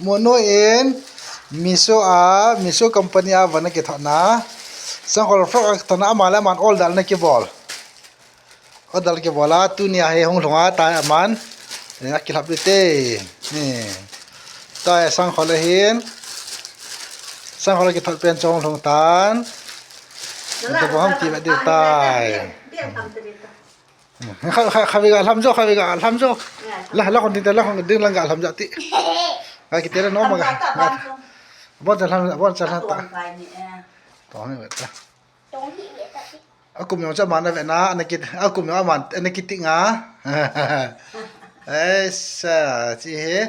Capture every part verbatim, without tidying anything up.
Monu in Meesho a, Meesho company a vana kithotna. Sangkhol frock a kithotna, ama le aman order na kibol. Order kibol a, tunia hi hung lhung a, tai aman. Eh, akilhap ding te. Ni. Tai Sangkhol ahin. Sangkhol kithot pen chu hung lhung tan. Ito bo ham ti ba ding tai. Kha, kha, kha vei ga lham jo, kha vei ga lham jo. La, la kon ding ta, la kon ding lang ga lham ja ti. Ga kiti la no ma ga. Bon cha lham, bon cha lham ta. Tong ni ta. Akum jong cha ma na ve na, ana kiti, akum jong ama, ana kiti nga. Aisa, chi he.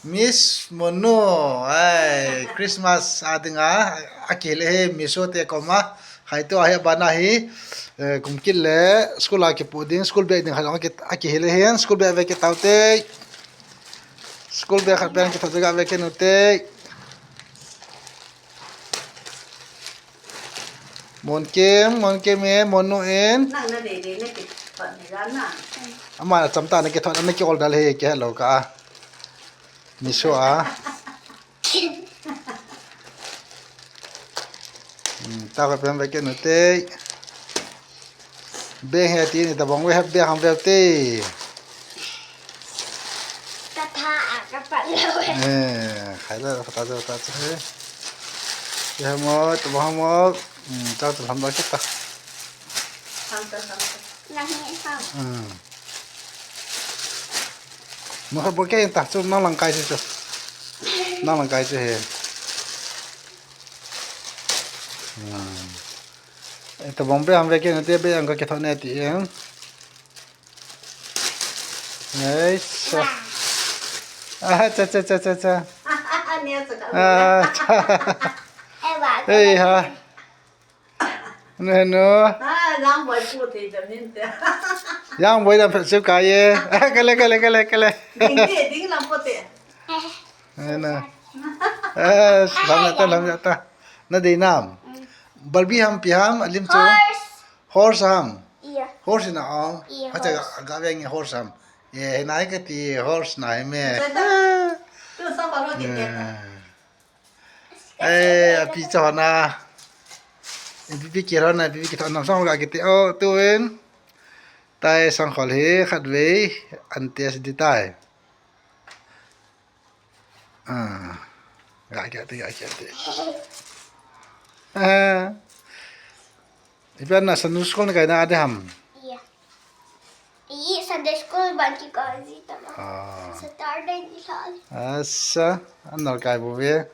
Miss Monu, ai, Christmas a dinga, akile he, Meesho te koma, hai to ahi abana hi, eh, kum kit le, school a kipu ding, school bag ding, hai long aki, akile he, school bag ve kit tau te. School bag khat pen kithot jaga ve kit nu te. Monkim, Monkim e, Monu in. Nang na dei dei na kithot ni ga na. Ama na cham ta na kithot, na ki order he, kihe lo ka. Meesho a. Hmm, ta ko pen ve kit nu te. Bag he ti ni ta bong ve he bag ham ve te. Ka tha a ka pat lo e. Eh, khai la ka ta ta ta che. Ye mo, to bong mo. Hmm, ta ta lam ba kita. Lam ta lam ta. Lang ni ham. Hmm. Mo ha bo ke ta chu nang lang kai chu. Nang lang kai chu he. Hmm. Ito bong be ham ve ke na te be ang ka ke thon ne ti em. Nice. Ah, cha cha cha cha cha. Ni a cha ka. Ah, cha. Ei ha. No, no. Ah, yang boi pu te jam nin te. Yang boi da phe su ka ye. Kale kale kale kale. Ding te ding lam po te. No. Eh, lam ya ta, lam ya ta. Na dei nam. Barbie ham pi ham alim chu. Horse. Horse ham. Iya. Horse na om. Iya, acha ga, horse. Ga ve nge horse ham. Ye, na ka ti horse na me. Tu sa ba ro ki te. Eh, api cha hona. Ipi pi ki hona, ipi pi ki thona sang ga ki ti. Oh, tu in. Tai Sangkhol hi khat ve an test di tai. Ah. Ga kya te, ga kya te. Ah. Ipi na Sunday school na kai na ade ham. Iya. Iya, Sunday school ban ki kai ji ta ma. Ah. Saturday ni lhal. Asa, an nal kai bo ve.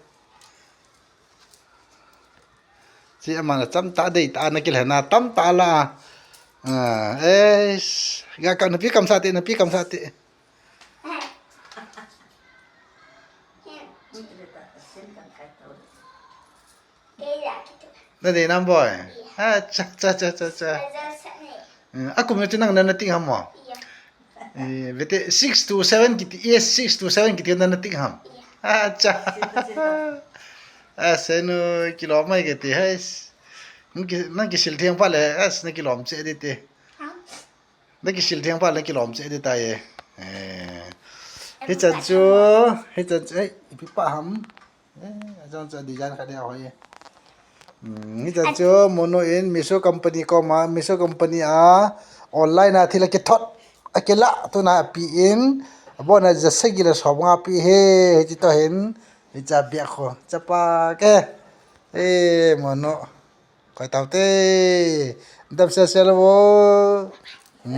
Chi ama na cham ta dei ta na kile na tam ta la. Ah, eh, ga ka na pi kam sa te, na pi kam sa te. Na dei nam boy. Ah, cha cha cha cha cha. Eh, akum na chu nang na na ting ham mo. Eh, ve te six to seven kiti, yes, six to seven kiti na na ting ham. Ah, cha. Ah, senu kilo mai kiti, hais. Nang ki, nang ki sil thiang pa le, as na kilom che di te. Na kisil thiang pa le kilom che di tai e. Eh. Hichan chu, hichan chu, eh, ipi pa ham. Eh, ajong chu design khat dia hoi. Hmm, hichan chu Monu in Meesho company koma, Meesho company a online a thil a kithot, a kila, tuna pi in, abon a ja sagi le som nga pi he, hichi to hin, hicha bia kho, chapa ke. Eh, Monu. Koi tau te. Dam sel sel vo. Hmm.